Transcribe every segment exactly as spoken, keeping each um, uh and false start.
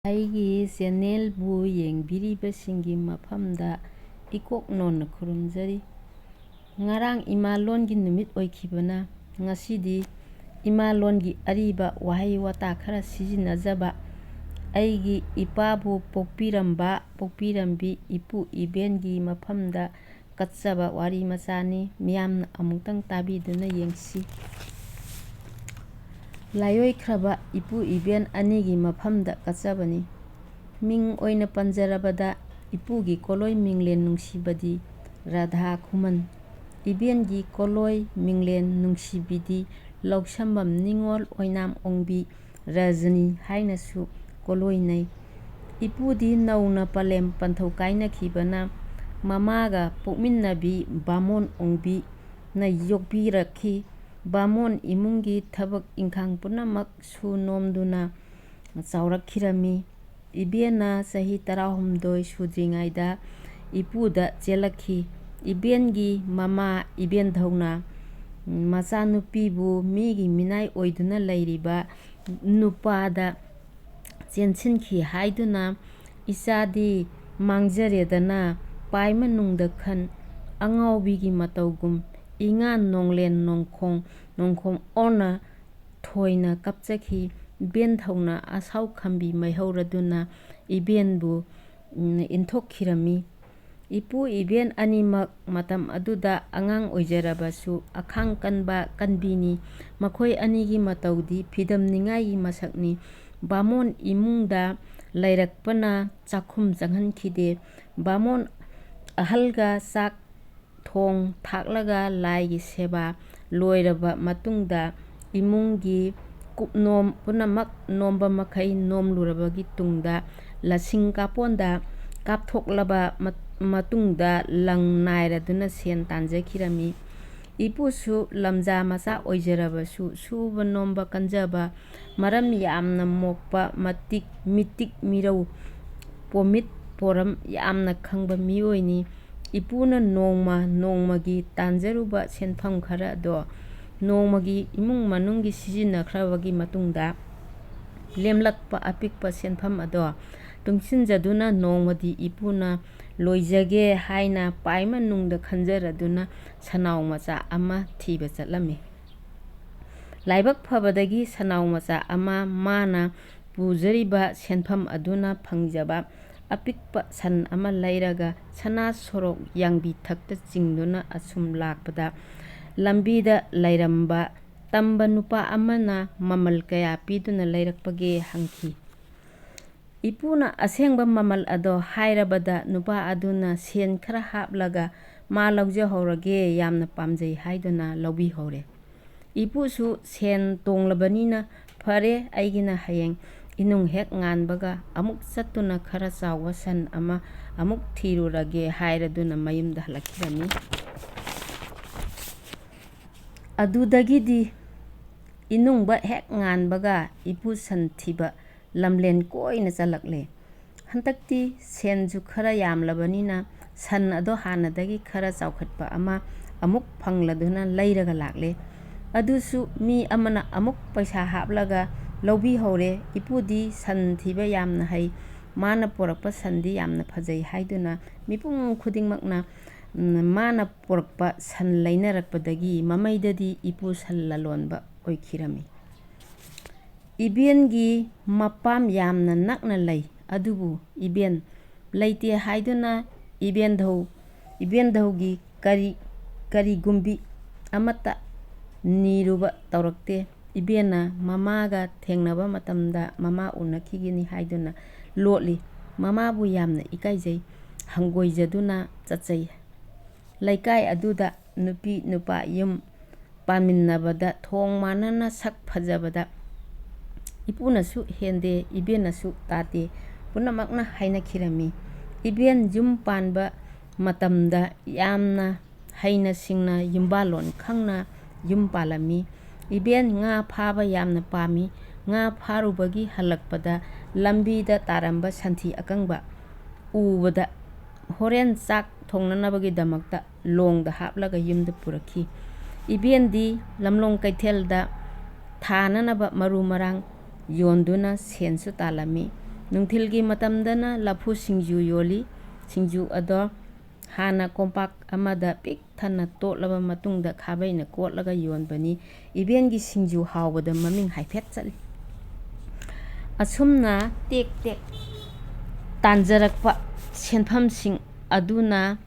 ꯑꯩꯒꯤ ꯆꯦꯅꯦꯜꯕꯨ ꯌꯦꯡꯕꯤꯔꯤꯕꯁꯤꯡꯒꯤ ꯃꯐꯝꯗ ꯏꯀꯣꯛ ꯅꯣꯟꯅ ꯈꯨꯔꯨꯝꯖꯔꯤ꯫ ꯉꯔꯥꯡ ꯏꯃꯥ ꯂꯣꯟꯒꯤ ꯅꯨꯃꯤꯠ ꯑꯣꯏꯈꯤꯕꯅ, ꯉꯁꯤꯗꯤ ꯏꯃꯥ ꯂꯣꯟꯒꯤ ꯑꯔꯤꯕ ꯋꯥꯍꯩ ꯋꯥꯇꯥ ꯈꯔ ꯁꯤꯖꯤꯟꯅꯖꯕ, ꯑꯩꯒꯤ ꯏꯄꯥꯕꯨ ꯄꯣꯛꯄꯤꯔꯝꯕ ꯄꯣꯛꯄꯤꯔꯝꯕꯤ ꯏꯄꯨ ꯏꯕꯦꯟꯒꯤ ꯃꯐꯝꯗ ꯀꯠꯆꯕ ꯋꯥꯔꯤ ꯃꯆꯥꯅꯤ꯫ ꯃꯤꯌꯥꯝꯅ ꯑꯃꯨꯛꯇꯪ ꯇꯥꯕꯤꯗꯨꯅ ꯌꯦꯡꯁꯤ꯫ ꯂꯥꯏꯑꯣꯏꯈ꯭ꯔꯕ ꯏꯄꯨ ꯏꯕꯦꯟ ꯑꯅꯤꯒꯤ ꯃꯐꯝꯗ ꯀꯠꯆꯕꯅꯤ꯫ ꯃꯤꯡ ꯑꯣꯏꯅ ꯄꯟꯖꯔꯕꯗ, ꯏꯄꯨꯒꯤ ꯀꯣꯂꯣꯏ ꯃꯤꯡꯂꯦꯟ ꯅꯨꯡꯁꯤꯕꯗꯤ ꯔꯥꯙꯥ ꯈꯨꯃꯟ, ꯏꯕꯦꯟꯒꯤ ꯀꯣꯂꯣꯏ ꯃꯤꯡꯂꯦꯟ ꯅꯨꯡꯁꯤꯕꯤꯗꯤ ꯂꯧꯁꯝꯕꯝ ꯅꯤꯉꯣꯜ ꯑꯣꯏꯅꯥꯝ ꯑꯣꯡꯕꯤ ꯔꯖꯅꯤ ꯍꯥꯏꯅꯁꯨ ꯀꯣꯂꯣꯏꯅꯩ꯫ ꯏꯄꯨꯗꯤ ꯅꯧꯅ ꯄꯂꯦꯝ ꯄꯟꯊꯧ ꯀꯥꯏꯅꯈꯤꯕꯅ ꯃꯃꯥꯒ ꯄꯣꯛꯃꯤꯟꯅꯕꯤ ꯕꯥꯃꯣꯟ ꯑꯣꯡꯕꯤꯅ ꯌꯣꯛꯄꯤꯔꯛꯈꯤ꯫ ꯕꯥꯃꯣꯟ ꯏꯃꯨꯡꯒꯤ ꯊꯕꯛ ꯏꯪꯈꯥꯡ ꯄꯨꯝꯅꯃꯛ ꯁꯨ ꯅꯣꯝꯗꯨꯅ ꯆꯥꯎꯔꯛꯈꯤꯔꯝꯃꯤ꯫ ꯏꯕꯦꯟꯅ ꯆꯍꯤ ꯇꯔꯥꯍꯨꯝꯗꯣꯏ ꯁꯨꯗ꯭ꯔꯤꯉꯩꯗ ꯏꯄꯨꯗ ꯆꯦꯜꯂꯛꯈꯤ꯫ ꯏꯕꯦꯟꯒꯤ ꯃꯃꯥ ꯏꯕꯦꯟꯙꯧꯅ ꯃꯆꯥꯅꯨꯄꯤꯕꯨ ꯃꯤꯒꯤ ꯃꯤꯅꯥꯏ ꯑꯣꯏꯗꯨꯅ ꯂꯩꯔꯤꯕ ꯅꯨꯄꯥꯗ ꯆꯦꯟꯁꯤꯟꯈꯤ ꯍꯥꯏꯗꯨꯅ, "ꯏꯆꯥꯗꯤ ꯃꯥꯡꯖꯔꯦꯗꯅ, ꯄꯥꯏ ꯃꯅꯨꯡꯗ ꯈꯟ, ꯑꯉꯥꯎꯕꯤꯒꯤ ꯃꯇꯧꯒꯨꯝ, ꯏꯉꯥ ꯅꯣꯡꯂꯦꯟ ꯅꯣꯡꯈꯣꯡ ꯅꯣꯡꯈꯣꯡ ꯑꯣꯟꯅ ꯊꯣꯏꯅ ꯀꯞꯆꯈꯤ꯫ ꯏꯕꯦꯟꯙꯧꯅ ꯑꯁꯥꯎ ꯈꯝꯕꯤ ꯃꯩꯍꯧꯔꯗꯨꯅ ꯏꯕꯦꯟꯕꯨ, ꯎꯝ, ꯏꯟꯊꯣꯛꯈꯤꯔꯝꯃꯤ"꯫ ꯏꯄꯨ ꯏꯕꯦꯟ ꯑꯅꯤꯃꯛ ꯃꯇꯝ ꯑꯗꯨꯗ ꯑꯉꯥꯡ ꯑꯣꯏꯖꯔꯕꯁꯨ ꯑꯈꯥꯡ ꯀꯟꯕ ꯀꯟꯕꯤꯅꯤ꯫ ꯃꯈꯣꯏ ꯑꯅꯤꯒꯤ ꯃꯇꯧꯗꯤ ꯐꯤꯗꯝꯅꯤꯉꯥꯏꯒꯤ ꯃꯁꯛꯅꯤ꯫ ꯕꯥꯃꯣꯟ ꯏꯃꯨꯡꯗ ꯂꯩꯔꯛꯄꯅ ꯆꯥꯛꯈꯨꯝ ꯆꯪꯍꯟꯈꯤꯗꯦ꯫ ꯕꯥꯃꯣꯟ ꯑꯍꯜꯒ ꯆꯥꯛ ꯊꯣꯡ ꯊꯥꯛꯂꯒ ꯂꯥꯏꯒꯤ ꯁꯦꯕꯥ ꯂꯣꯏꯔꯕ ꯃꯇꯨꯡꯗ, ꯏꯃꯨꯡꯒꯤ ꯀꯨꯞꯅꯣꯝ ꯄꯨꯝꯅꯃꯛ ꯅꯣꯝꯕ ꯃꯈꯩ ꯅꯣꯝꯂꯨꯔꯕꯒꯤ ꯇꯨꯡꯗ, ꯂꯁꯤꯡ ꯀꯥꯞꯄꯣꯟꯗ ꯀꯥꯞꯊꯣꯛꯂꯕ ꯃꯠ-, ꯃꯇꯨꯡꯗ ꯂꯪ ꯅꯥꯏꯔꯗꯨꯅ ꯁꯦꯟ ꯇꯥꯟꯖꯈꯤꯔꯝꯃꯤ꯫ ꯏꯄꯨꯁꯨ ꯂꯝꯖꯥ ꯃꯆꯥ ꯑꯣꯏꯖꯔꯕꯁꯨ ꯁꯨꯕ ꯅꯣꯝꯕ ꯀꯟꯖꯕ, ꯃꯔꯝ ꯌꯥꯝꯅ ꯃꯣꯛꯄ, ꯃꯇꯤꯛ, ꯃꯤꯇꯤꯛ ꯃꯤꯔꯧ, ꯄꯣꯃꯤꯠ ꯄꯣꯔꯝ ꯌꯥꯝꯅ ꯈꯪꯕ ꯃꯤꯑꯣꯏꯅꯤ꯫ ꯏꯄꯨꯅ ꯅꯣꯡꯃ ꯅꯣꯡꯃꯒꯤ ꯇꯥꯟꯖꯔꯨꯕ ꯁꯦꯟꯐꯝ ꯈꯔꯗꯣ ꯅꯣꯡꯃꯒꯤ ꯏꯃꯨꯡ ꯃꯅꯨꯡꯒꯤ ꯁꯤꯖꯤꯟꯅꯈ꯭ꯔꯕꯒꯤ ꯃꯇꯨꯡꯗ, ꯂꯦꯝꯂꯛꯄ ꯑꯄꯤꯛꯄ ꯁꯦꯟꯐꯝ ꯑꯗꯣ ꯇꯨꯡꯁꯤꯟꯖꯗꯨꯅ ꯅꯣꯡꯃꯗꯤ ꯏꯄꯨꯅ ꯂꯣꯏꯖꯒꯦ ꯍꯥꯏꯅ ꯄꯥꯏꯃꯅꯨꯡꯗ ꯈꯟꯖꯔꯗꯨꯅ ꯁꯅꯥꯎ ꯃꯆꯥ ꯑꯃ ꯊꯤꯕ ꯆꯠꯂꯝꯃꯤ꯫ ꯂꯥꯏꯕꯛ ꯐꯕꯗꯒꯤ ꯁꯅꯥꯎ ꯃꯆꯥ ꯑꯃ ꯃꯥꯅ ꯄꯨꯖꯔꯤꯕ ꯁꯦꯟꯐꯝ ꯑꯗꯨꯅ ꯐꯪꯖꯕ ꯑꯄꯤꯛꯄ ꯁꯟ ꯑꯃ ꯂꯩꯔꯒ ꯁꯅꯥ ꯁꯣꯔꯣꯛ ꯌꯥꯡꯕꯤ ꯊꯛꯇ ꯆꯤꯡꯗꯨꯅ ꯑꯁꯨꯝ ꯂꯥꯛꯄꯗ, ꯂꯝꯕꯤꯗ ꯂꯩꯔꯝꯕ ꯇꯝꯕ ꯅꯨꯄꯥ ꯑꯃꯅ ꯃꯃꯜ ꯀꯌꯥ ꯄꯤꯗꯨꯅ ꯂꯩꯔꯛꯄꯒꯦ ꯍꯪꯈꯤ꯫ ꯏꯄꯨꯅ ꯑꯁꯦꯡꯕ ꯃꯃꯜ ꯑꯗꯣ ꯍꯥꯏꯔꯕꯗ, ꯅꯨꯄꯥ ꯑꯗꯨꯅ ꯁꯦꯟ ꯈꯔ ꯍꯥꯞꯂꯒ "ꯃꯥ ꯂꯧꯖꯍꯧꯔꯒꯦ, ꯌꯥꯝꯅ ꯄꯥꯝꯖꯩ" ꯍꯥꯏꯗꯨꯅ ꯂꯧꯕꯤꯍꯧꯔꯦ꯫ ꯏꯄꯨꯁꯨ ꯁꯦꯟ ꯇꯣꯡꯂꯕꯅꯤꯅ, "ꯐꯔꯦ, ꯑꯩꯒꯤꯅ ꯍꯌꯦꯡ ꯏꯅꯨꯡ ꯍꯦꯛ ꯉꯥꯟꯕꯒ ꯑꯃꯨꯛ ꯆꯠꯇꯨꯅ ꯈꯔ ꯆꯥꯎꯕ ꯁꯟ ꯑꯃ ꯑꯃꯨꯛ ꯊꯤꯔꯨꯔꯒꯦ" ꯍꯥꯏꯔꯗꯨꯅ ꯃꯌꯨꯝꯗ ꯍꯜꯂꯛꯈꯤꯔꯝꯃꯤ꯫ ꯑꯗꯨꯗꯒꯤꯗꯤ ꯏꯅꯨꯡꯕ ꯍꯦꯛ ꯉꯥꯟꯕꯒ ꯏꯄꯨ ꯁꯟ ꯊꯤꯕ ꯂꯝꯂꯦꯟ ꯀꯣꯏꯅ ꯆꯠꯂꯛꯂꯦ꯫ ꯍꯟꯗꯛꯇꯤ ꯁꯦꯟꯁꯨ ꯈꯔ ꯌꯥꯝꯂꯕꯅꯤꯅ ꯁꯟ ꯑꯗꯣ ꯍꯥꯟꯅꯗꯒꯤ ꯈꯔ ꯆꯥꯎꯈꯠꯄ ꯑꯃ ꯑꯃꯨꯛ ꯐꯪꯂꯗꯨꯅ ꯂꯩꯔꯒ ꯂꯥꯛꯂꯦ꯫ ꯑꯗꯨꯁꯨ ꯃꯤ ꯑꯃꯅ ꯑꯃꯨꯛ ꯄꯩꯁꯥ ꯍꯥꯞꯂꯒ ꯂꯧꯕꯤꯍꯧꯔꯦ꯫ ꯏꯄꯨꯗꯤ ꯁꯟ ꯊꯤꯕ ꯌꯥꯝꯅ ꯍꯩ, ꯃꯥꯅ ꯄꯣꯔꯛꯄ ꯁꯟꯗꯤ ꯌꯥꯝꯅ ꯐꯖꯩ ꯍꯥꯏꯗꯨꯅ ꯃꯤꯄꯨꯝ ꯈꯨꯗꯤꯡꯃꯛꯅ, ꯎꯝ, ꯃꯥꯅ ꯄꯣꯔꯛꯄ ꯁꯟ ꯂꯩꯅꯔꯛꯄꯗꯒꯤ ꯃꯃꯩꯗꯗꯤ ꯏꯄꯨ ꯁꯟ ꯂꯂꯣꯟꯕ ꯑꯣꯏꯈꯤꯔꯝꯃꯤ꯫ ꯏꯕꯦꯟꯒꯤ ꯃꯄꯥꯝ ꯌꯥꯝꯅ ꯅꯛꯅ ꯂꯩ, ꯑꯗꯨꯕꯨ ꯏꯕꯦꯟ ꯂꯩꯇꯦ ꯍꯥꯏꯗꯨꯅ ꯏꯕꯦꯟꯙꯧ, ꯏꯕꯦꯟꯙꯧꯒꯤ ꯀꯔꯤ, ꯀꯔꯤꯒꯨꯝꯕꯤ ꯑꯃꯠꯇ ꯅꯤꯔꯨꯕ ꯇꯧꯔꯛꯇꯦ꯫ ꯏꯕꯦꯟꯅ ꯃꯃꯥꯒ ꯊꯦꯡꯅꯕ ꯃꯇꯝꯗ ꯃꯃꯥ ꯎꯅꯈꯤꯒꯅꯤ ꯍꯥꯏꯗꯨꯅ ꯂꯣꯠꯂꯤ꯫ ꯃꯃꯥꯕꯨ ꯌꯥꯝꯅ ꯏꯀꯥꯏꯖꯩ, ꯍꯪꯒꯣꯏꯖꯗꯨꯅ ꯆꯠꯆꯩ꯫ ꯂꯩꯀꯥꯏ ꯑꯗꯨꯗ ꯅꯨꯄꯤ ꯅꯨꯄꯥ ꯌꯨꯝ ꯄꯥꯟꯃꯤꯟꯅꯕꯗ ꯊꯣꯡ ꯃꯥꯟꯅꯅ ꯁꯛ ꯐꯖꯕꯗ ꯏꯄꯨꯅꯁꯨ ꯍꯦꯟꯗꯦ, ꯏꯕꯦꯟꯅꯁꯨ ꯇꯥꯗꯦ, ꯄꯨꯝꯅꯃꯛꯅ ꯍꯥꯏꯅꯈꯤꯔꯝꯃꯤ꯫ ꯏꯕꯦꯟ ꯌꯨꯝ ꯄꯥꯟꯕ ꯃꯇꯝꯗ ꯌꯥꯝꯅ ꯍꯩꯅ ꯁꯤꯡꯅ ꯌꯨꯝꯕꯥꯜꯂꯣꯟ ꯈꯪꯅ ꯌꯨꯝ ꯄꯥꯜꯂꯝꯃꯤ꯫ ꯏꯕꯦꯟ ꯉꯥ ꯐꯥꯕ ꯌꯥꯝꯅ ꯄꯥꯝꯃꯤ꯫ ꯉꯥ ꯐꯥꯔꯨꯕꯒꯤ ꯍꯜꯂꯛꯄꯗ ꯂꯝꯕꯤꯗ ꯇꯥꯔꯝꯕ ꯁꯟꯊꯤ ꯑꯀꯪꯕ ꯎꯕꯗ ꯍꯣꯔꯦꯟ ꯆꯥꯛ ꯊꯣꯡꯅꯅꯕꯒꯤꯗꯃꯛꯇ ꯂꯣꯡꯗ ꯍꯥꯞꯂꯒ ꯌꯨꯝꯗ ꯄꯨꯔꯛꯈꯤ꯫ ꯏꯕꯦꯟꯗꯤ ꯂꯝꯂꯣꯡ ꯀꯩꯊꯦꯜꯗ ꯊꯥꯅꯅꯕ ꯃꯔꯨ ꯃꯔꯥꯡ ꯌꯣꯟꯗꯨꯅ ꯁꯦꯟꯁꯨ ꯇꯥꯜꯂꯝꯃꯤ꯫ ꯅꯨꯡꯊꯤꯜꯒꯤ ꯃꯇꯝꯗꯅ ꯂꯐꯨ ꯁꯤꯡꯖꯨ ꯌꯣꯜꯂꯤ꯫ ꯁꯤꯡꯖꯨ ꯑꯗꯣ ꯍꯥꯟꯅ ꯀꯣꯝꯄꯥꯛ ꯑꯃꯗ ꯄꯤꯛ ꯊꯟꯅ ꯇꯣꯠꯂꯕ ꯃꯇꯨꯡꯗ ꯈꯥꯕꯩꯅ ꯀꯣꯠꯂꯒ ꯌꯣꯟꯕꯅꯤ꯫ ꯏꯕꯦꯟꯒꯤ ꯁꯤꯡꯖꯨ ꯍꯥꯎꯕꯗ ꯃꯃꯤꯡ ꯍꯥꯏꯐꯦꯠ ꯆꯠꯂꯤ꯫ ꯑꯁꯨꯝꯅ ꯇꯦꯛ ꯇꯦꯛ ꯇꯥꯟꯖꯔꯛꯄ ꯁꯦꯟꯐꯝꯁꯤꯡ ꯑꯗꯨꯅ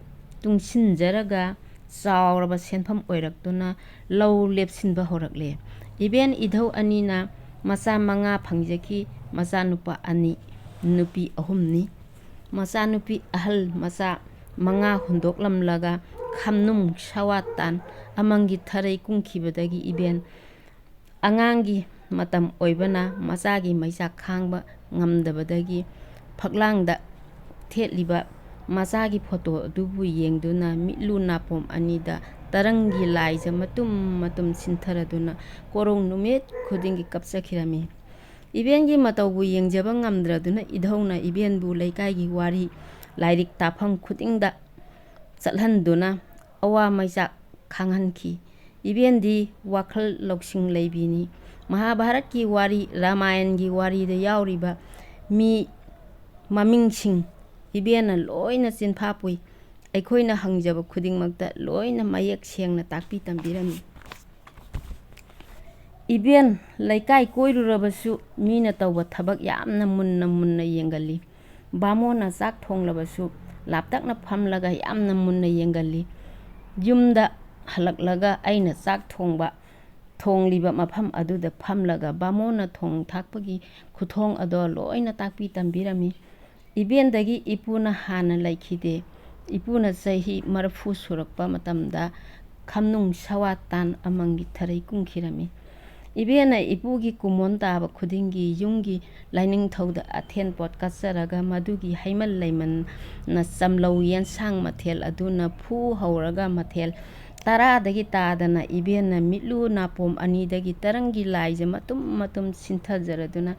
ꯇꯨꯡꯁꯤꯟꯖꯔꯒ ꯆꯥꯎꯔꯕ ꯁꯦꯟꯐꯝ ꯑꯣꯏꯔꯛꯇꯨꯅ ꯂꯧ ꯂꯦꯞꯁꯤꯟꯕ ꯍꯧꯔꯛꯂꯦ꯫ ꯏꯕꯦꯟ ꯏꯙꯧ ꯑꯅꯤꯅ ꯃꯆꯥ ꯃꯉꯥ ꯐꯪꯖꯈꯤ꯫ ꯃꯆꯥꯅꯨꯄꯥ ꯑꯅꯤ, ꯅꯨꯄꯤ ꯑꯍꯨꯝꯅꯤ꯫ ꯃꯆꯥꯅꯨꯄꯤ ꯑꯍꯜ ꯃꯆꯥ ꯃꯉꯥ ꯍꯨꯟꯗꯣꯛꯂꯝꯂꯒ ꯈꯝꯅꯨꯡ ꯁꯋꯥ ꯇꯥꯟ ꯑꯃꯪꯒꯤ ꯊꯔꯩ ꯀꯨꯝꯈꯤꯕꯗꯒꯤ ꯏꯕꯦꯟ ꯑꯉꯥꯡꯒꯤ ꯃꯇꯝ ꯑꯣꯏꯕꯅ ꯃꯆꯥꯒꯤ ꯃꯩꯆꯥꯛ ꯈꯥꯡꯕ ꯉꯝꯗꯕꯗꯒꯤ ꯐꯛꯂꯥꯡꯗ ꯊꯦꯠꯂꯤꯕ ꯃꯆꯥꯒꯤ ꯐꯣꯇꯣ ꯑꯗꯨꯕꯨ ꯌꯦꯡꯗꯨꯅ ꯃꯤꯠꯂꯨ ꯅꯥꯄꯣꯝ ꯑꯅꯤꯗ ꯇꯔꯪꯒꯤ ꯂꯥꯏꯖ ꯃꯇꯨꯝ ꯃꯇꯨꯝ ꯁꯤꯟꯊꯔꯗꯨꯅ ꯀꯣꯔꯧ ꯅꯨꯃꯤꯠ ꯈꯨꯗꯤꯡꯒꯤ ꯀꯞꯆꯈꯤꯔꯝꯃꯤ꯫ ꯏꯕꯦꯟꯒꯤ ꯃꯇꯧꯕꯨ ꯌꯦꯡꯖꯕ ꯉꯝꯗ꯭ꯔꯗꯨꯅ ꯏꯙꯧꯅ ꯏꯕꯦꯟꯕꯨ ꯂꯩꯀꯥꯏꯒꯤ ꯋꯥꯔꯤ ꯂꯥꯏꯔꯤꯛ ꯇꯥꯐꯝ ꯈꯨꯗꯤꯡꯗ ꯆꯠꯍꯟꯗꯨꯅ ꯑꯋꯥ ꯃꯩꯆꯥꯛ ꯈꯥꯡꯍꯟꯈꯤ꯫ ꯏꯕꯦꯟꯗꯤ ꯋꯥꯈꯜ ꯂꯧꯁꯤꯡ ꯂꯩꯕꯤꯅꯤ꯫ ꯃꯍꯥꯚꯥꯔꯠꯀꯤ ꯋꯥꯔꯤ, ꯔꯥꯃꯥꯌꯟꯒꯤ ꯋꯥꯔꯤꯗ ꯌꯥꯎꯔꯤꯕ ꯃꯤ ꯃꯃꯤꯡꯁꯤꯡ ꯏꯕꯦꯟꯅ ꯂꯣꯏꯅ ꯆꯤꯟꯐꯥ ꯄꯨꯏ꯫ ꯑꯩꯈꯣꯏꯅ ꯍꯪꯖꯕ ꯈꯨꯗꯤꯡꯃꯛꯇ ꯂꯣꯏꯅ ꯃꯌꯦꯛ ꯁꯦꯡꯅ ꯇꯥꯛꯄꯤ ꯇꯝꯕꯤꯔꯝꯃꯤ꯫ ꯏꯕꯦꯟ ꯂꯩꯀꯥꯏ ꯀꯣꯏꯔꯨꯔꯕꯁꯨ ꯃꯤꯅ ꯇꯧꯕ ꯊꯕꯛ ꯌꯥꯝꯅ ꯃꯨꯟꯅ ꯃꯨꯟꯅ ꯌꯦꯡꯒꯜꯂꯤ꯫ ꯕꯥꯃꯣꯟꯅ ꯆꯥꯛ ꯊꯣꯡꯂꯕꯁꯨ ꯂꯥꯞꯇꯛꯅ ꯐꯝꯂꯒ ꯌꯥꯝꯅ ꯃꯨꯟꯅ ꯌꯦꯡꯒꯜꯂꯤ꯫ ꯌꯨꯝꯗ ꯍꯜꯂꯛꯂꯒ ꯑꯩꯅ ꯆꯥꯛ ꯊꯣꯡꯕ, ꯊꯣꯡꯂꯤꯕ ꯃꯐꯝ ꯑꯗꯨꯗ ꯐꯝꯂꯒ ꯕꯥꯃꯣꯟꯅ ꯊꯣꯡ ꯊꯥꯛꯄꯒꯤ ꯈꯨꯊꯣꯡ ꯑꯗꯣ ꯂꯣꯏꯅ ꯇꯥꯛꯄꯤ ꯇꯝꯕꯤꯔꯝꯃꯤ꯫ ꯏꯕꯦꯟꯗꯒꯤ ꯏꯄꯨꯅ ꯍꯥꯟꯅ ꯂꯩꯈꯤꯗꯦ꯫ ꯏꯄꯨꯅ ꯆꯍꯤ ꯃꯔꯤꯐꯨ ꯁꯨꯔꯛꯄ ꯃꯇꯝꯗ ꯈꯝꯅꯨꯡ ꯁꯋꯥ ꯇꯥꯟ ꯑꯃꯪꯒꯤ ꯊꯔꯩ ꯀꯨꯝꯈꯤꯔꯝꯃꯤ꯫ ꯏꯕꯦꯟꯅ ꯏꯄꯨꯒꯤ ꯀꯨꯝꯑꯣꯟ ꯇꯥꯕ ꯈꯨꯗꯤꯡꯒꯤ ꯌꯨꯝꯒꯤ ꯂꯥꯏꯅꯤꯡꯊꯧꯗ ꯑꯊꯦꯟ ꯄꯣꯠ ꯀꯠꯆꯔꯒ ꯃꯗꯨꯒꯤ ꯍꯩꯃꯟ ꯂꯩꯃꯟꯅ ꯆꯝꯂꯧ ꯌꯦꯟꯁꯥꯡ ꯃꯊꯦꯜ ꯑꯗꯨꯅ ꯐꯨ ꯍꯧꯔꯒ ꯃꯊꯦꯜ ꯇꯔꯥꯗꯒꯤ ꯇꯥꯗꯅ ꯏꯕꯦꯟꯅ ꯃꯤꯠꯂꯨ ꯅꯥꯄꯣꯝ ꯑꯅꯤꯗꯒꯤ ꯇꯔꯪꯒꯤ ꯂꯥꯏꯖ ꯃꯇꯨꯝ ꯃꯇꯨꯝ ꯁꯤꯟꯊꯖꯔꯗꯨꯅ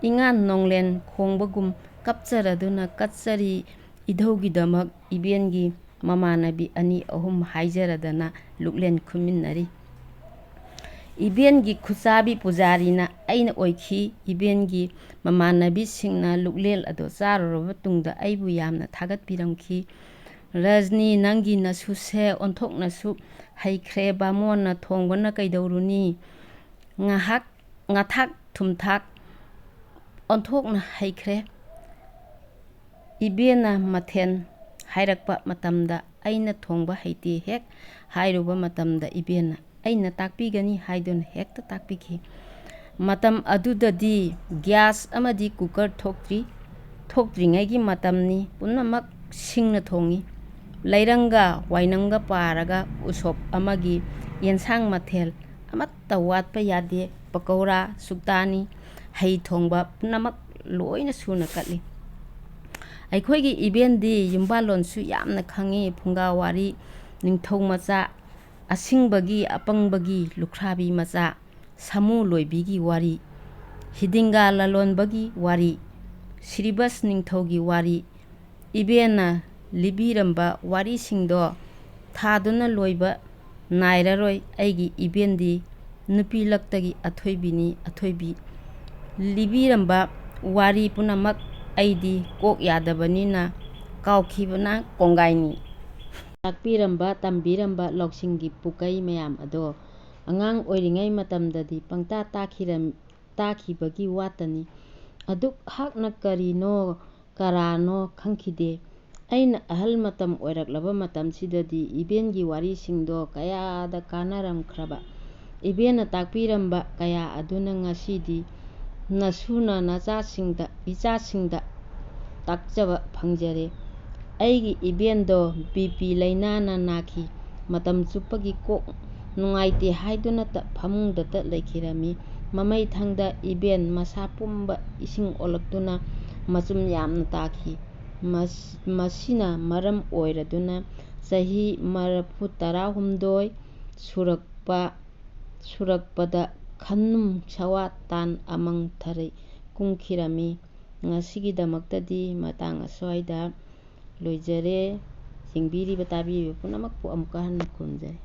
ꯏꯉꯥꯟ ꯅꯣꯡꯂꯦꯟ ꯈꯣꯡꯕꯒꯨꯝ ꯀꯞꯆꯔꯗꯨꯅ ꯀꯠꯆꯔꯤ꯫ ꯏꯙꯧꯒꯤꯗꯃꯛ ꯏꯕꯦꯟꯒꯤ ꯃꯃꯥꯟꯅꯕꯤ ꯑꯅꯤ ꯑꯍꯨꯝ ꯍꯥꯏꯖꯔꯗꯅ ꯂꯨꯛꯂꯦꯟ ꯈꯨꯝꯃꯤꯟꯅꯔꯤ꯫ ꯏꯕꯦꯟꯒꯤ ꯈꯨꯠꯆꯥꯕꯤ ꯄꯨꯖꯥꯔꯤꯅ ꯑꯩꯅ ꯑꯣꯏꯈꯤ꯫ ꯏꯕꯦꯟꯒꯤ ꯃꯃꯥꯟꯅꯕꯤꯁꯤꯡꯅ ꯂꯨꯛꯂꯦꯜ ꯑꯗꯨ ꯆꯥꯔꯨꯔꯕ ꯇꯨꯡꯗ ꯑꯩꯕꯨ ꯌꯥꯝꯅ ꯊꯥꯒꯠꯄꯤꯔꯝꯈꯤ꯫ "ꯔꯖꯅꯤ, ꯅꯪꯒꯤ ꯅꯁꯨꯁꯦ ꯑꯣꯟꯊꯣꯛꯅꯁꯨ ꯍꯩꯈ꯭ꯔꯦ꯫ ꯕꯥꯃꯣꯟꯅ ꯊꯣꯡꯕꯅ ꯀꯩꯗꯧꯔꯨꯅꯤ? ꯉꯥꯏꯍꯥꯛ, ꯉꯥꯊꯥꯛ ꯊꯨꯝꯊꯥꯛ ꯑꯣꯟꯊꯣꯛꯅ ꯍꯩꯈ꯭ꯔꯦ꯫" ꯏꯕꯦꯟꯅ ꯃꯊꯦꯜ ꯍꯥꯏꯔꯛꯄ ꯃꯇꯝꯗ ꯑꯩꯅ ꯊꯣꯡꯕ ꯍꯩꯇꯦ ꯍꯦꯛ ꯍꯥꯏꯔꯨꯕ ꯃꯇꯝꯗ ꯏꯕꯦꯟꯅ "ꯑꯩꯅ ꯇꯥꯛꯄꯤꯒꯅꯤ" ꯍꯥꯏꯗꯨꯅ ꯍꯦꯛꯇ ꯇꯥꯛꯄꯤꯈꯤ꯫ ꯃꯇꯝ ꯑꯗꯨꯗꯗꯤ ꯒ꯭ꯌꯥꯁ ꯑꯃꯗꯤ ꯀꯨꯀꯔ ꯊꯣꯛꯇ꯭ꯔꯤ꯫ ꯊꯣꯛꯇ꯭ꯔꯤꯉꯩꯒꯤ ꯃꯇꯝꯅꯤ꯫ ꯄꯨꯝꯅꯃꯛ ꯁꯤꯡꯅ ꯊꯣꯡꯉꯤ꯫ ꯂꯩꯔꯪꯒ ꯋꯥꯏꯅꯪꯒ ꯄꯥꯔꯒ ꯎꯁꯣꯞ ꯑꯃꯒꯤ ꯌꯦꯟꯁꯥꯡ ꯃꯊꯦꯜ ꯑꯃꯠꯇ ꯋꯥꯠꯄ ꯌꯥꯗꯦ꯫ ꯄꯀꯧꯔꯥ, ꯁꯨꯛꯇꯥꯅꯤ, ꯍꯩ ꯊꯣꯡꯕ ꯄꯨꯝꯅꯃꯛ ꯂꯣꯏꯅ ꯁꯨꯅ ꯀꯠꯂꯤ꯫ ꯑꯩꯈꯣꯏꯒꯤ ꯏꯕꯦꯟꯗꯤ ꯌꯨꯝꯕꯥꯜꯂꯣꯟꯁꯨ ꯌꯥꯝꯅ ꯈꯪꯉꯤ꯫ ꯐꯨꯡꯒꯥ ꯋꯥꯔꯤ, ꯅꯤꯡꯊꯧ ꯃꯆꯥ, ꯑꯁꯤꯡꯕꯒꯤ, ꯑꯄꯪꯕꯒꯤ, ꯂꯨꯈ꯭ꯔꯥꯕꯤ ꯃꯆꯥ, ꯁꯥꯃꯨ ꯂꯣꯏꯕꯤꯒꯤ ꯋꯥꯔꯤ, ꯍꯤꯗꯤꯡꯒꯥ ꯂꯂꯣꯟꯕꯒꯤ ꯋꯥꯔꯤ, ꯁꯤꯔꯤꯕꯁ ꯅꯤꯡꯊꯧꯒꯤ ꯋꯥꯔꯤ, ꯏꯕꯦꯟꯅ ꯂꯤꯕꯤꯔꯝꯕ ꯋꯥꯔꯤꯁꯤꯡꯗꯣ ꯊꯥꯗꯨꯅ ꯂꯣꯏꯕ ꯅꯥꯏꯔꯔꯣꯏ꯫ ꯑꯩꯒꯤ ꯏꯕꯦꯟꯗꯤ ꯅꯨꯄꯤ ꯂꯛꯇꯒꯤ ꯑꯊꯣꯏꯕꯤꯅꯤ, ꯑꯊꯣꯏꯕꯤ꯫ ꯂꯤꯕꯤꯔꯝꯕ ꯋꯥꯔꯤ ꯄꯨꯝꯅꯃꯛ ꯑꯩꯗꯤ ꯀꯣꯛ ꯌꯥꯗꯕꯅꯤꯅ ꯀꯥꯎꯈꯤꯕꯅ ꯀꯣꯡꯒꯥꯏꯅꯤ꯫ ꯇꯥꯛꯄꯤꯔꯝꯕ, ꯇꯝꯕꯤꯔꯝꯕ ꯂꯧꯁꯤꯡꯒꯤ ꯄꯨꯀꯩ ꯃꯌꯥꯝ ꯑꯗꯣ ꯑꯉꯥꯡ ꯑꯣꯏꯔꯤꯉꯩ ꯃꯇꯝꯗꯗꯤ ꯄꯪꯇꯥ ꯇꯥꯈꯤꯔꯝ-, ꯇꯥꯈꯤꯕꯒꯤ ꯋꯥꯇꯅꯤ꯫ ꯑꯗꯨꯛ ꯍꯥꯛꯅ ꯀꯔꯤꯅꯣ ꯀꯔꯥꯅꯣ ꯈꯪꯈꯤꯗꯦ꯫ ꯑꯩꯅ ꯑꯍꯜ ꯃꯇꯝ ꯑꯣꯏꯔꯛꯂꯕ ꯃꯇꯝꯁꯤꯗꯗꯤ ꯏꯕꯦꯟꯒꯤ ꯋꯥꯔꯤꯁꯤꯡꯗꯣ ꯀꯌꯥꯗ ꯀꯥꯟꯅꯔꯝꯈ꯭ꯔꯕ꯫ ꯏꯕꯦꯟꯅ ꯇꯥꯛꯄꯤꯔꯝꯕ ꯀꯌꯥ ꯑꯗꯨꯅ ꯉꯁꯤꯗꯤ ꯅꯁꯨꯅ ꯅꯆꯥꯁꯤꯡꯗ, ꯏꯆꯥꯁꯤꯡꯗ ꯇꯥꯛꯆꯕ ꯐꯪꯖꯔꯦ꯫ ꯑꯩꯒꯤ ꯏꯕꯦꯟꯗꯣ ꯕꯤ ꯄꯤ ꯂꯥꯏꯅꯥꯅ ꯅꯥꯈꯤ꯫ ꯃꯇꯝ ꯆꯨꯞꯄꯒꯤ ꯀꯣꯛ ꯅꯨꯡꯉꯥꯏꯇꯦ ꯍꯥꯏꯗꯨꯅꯇ ꯐꯃꯨꯡꯗꯇ ꯂꯩꯈꯤꯔꯝꯃꯤ꯫ ꯃꯃꯩꯊꯪꯗ ꯏꯕꯦꯟ ꯃꯁꯥ ꯄꯨꯝꯕ ꯏꯁꯤꯡ ꯑꯣꯜꯂꯛꯇꯨꯅ ꯃꯆꯨꯝ ꯌꯥꯝꯅ ꯇꯥꯈꯤ꯫ ꯃꯁ-, ꯃꯁꯤꯅ ꯃꯔꯝ ꯑꯣꯏꯔꯗꯨꯅ ꯆꯍꯤ ꯃꯔꯐꯨ ꯇꯔꯥꯍꯨꯝꯗꯣꯏ ꯁꯨꯔꯛꯄ, ꯁꯨꯔꯛꯄꯗ ꯈꯟꯅꯨꯝ ꯁꯋꯥ ꯇꯥꯟ ꯑꯃꯪ ꯊꯔꯩ ꯀꯨꯝꯈꯤꯔꯝꯃꯤ꯫ ꯉꯁꯤꯒꯤꯗꯃꯛꯇꯗꯤ ꯃꯇꯥꯡ ꯑꯁ꯭ꯋꯥꯏꯗ ꯂꯣꯏꯖꯔꯦ꯫ ꯌꯦꯡꯕꯤꯔꯤꯕ ꯇꯥꯕꯤꯔꯤꯕ ꯄꯨꯝꯅꯃꯛꯄꯨ ꯑꯃꯨꯛꯀ ꯍꯟꯅ ꯈꯨꯔꯨꯝꯖꯔꯤ꯫